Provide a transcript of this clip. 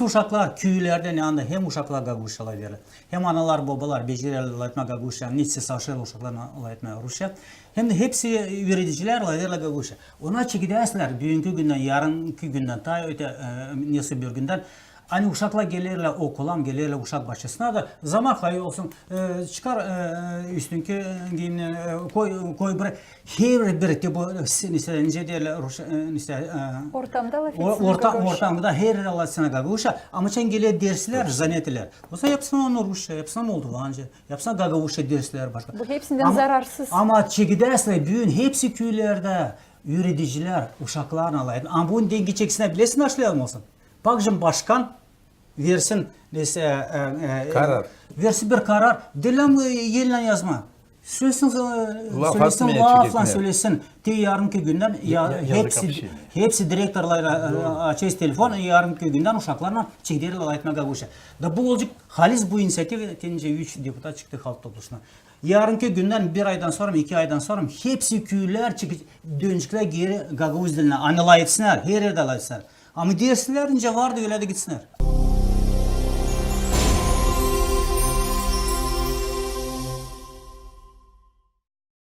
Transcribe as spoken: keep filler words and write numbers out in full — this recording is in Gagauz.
uşaklar küülerdä, ne anda hem uşaklar gagauzça lafederlär, hem analar, bobalar becererlär lafetmää gagauzça, ne savaşêrlar uşaklarına lafetmää rusça. Hem dä hepsi üüredicilär lafederlär gagauzça. Ona çekedersizlär büünkü gündän, yarınki gündän, taa öte, e, nesä bir gündän. Ani uşaklar gelerlär okula, gelerlär uşak başçasına da, zaman hayır olsun, e, çıkar, e, üstünkü giyimini, e, koy, koy buraya. Herbir te bu, s-, nesä, nicä deerlär, rusça, e, nesä, e, ortamda lafetsin gagauzça. Ortamda herbir lafetsin gagauzça. Ama çan geler derslär, zanetiyelär, o zaman yapsın onu rusça, yapsın moldovanca, yapsın gagauzça derslär başka. Bu hepsindän zararsız. Ama çekedersizlär büün hepsi küülerdä üüredicilär uşaklarına lafeder. Ama bunu dengä çeksin, bilersin, aşlayalım olsun. Bak şindi başkan versin, nesä, e, e, karar. Versin bir karar. Dilerim, e, elän yazma. Sölesin, e, laflan sölesin. Te yarınki gündän hepsi direktorlar, e, açêr telefon, yarınki gündän uşaklarına çekederlär lafetmää gagauzça. Da bu olacek halis bu inisiativa, te nicä üç deputat çıktı halk topluşuna. Yarınki gündän bir aydan sora, iki aydan sora hepsi küülär çık-, döneceklär geeri gagauz dilinä. Ani lafetsinnär, her erdä lafetsinnär. Ama derslär nicä vardı, ölä dä gitsinnär.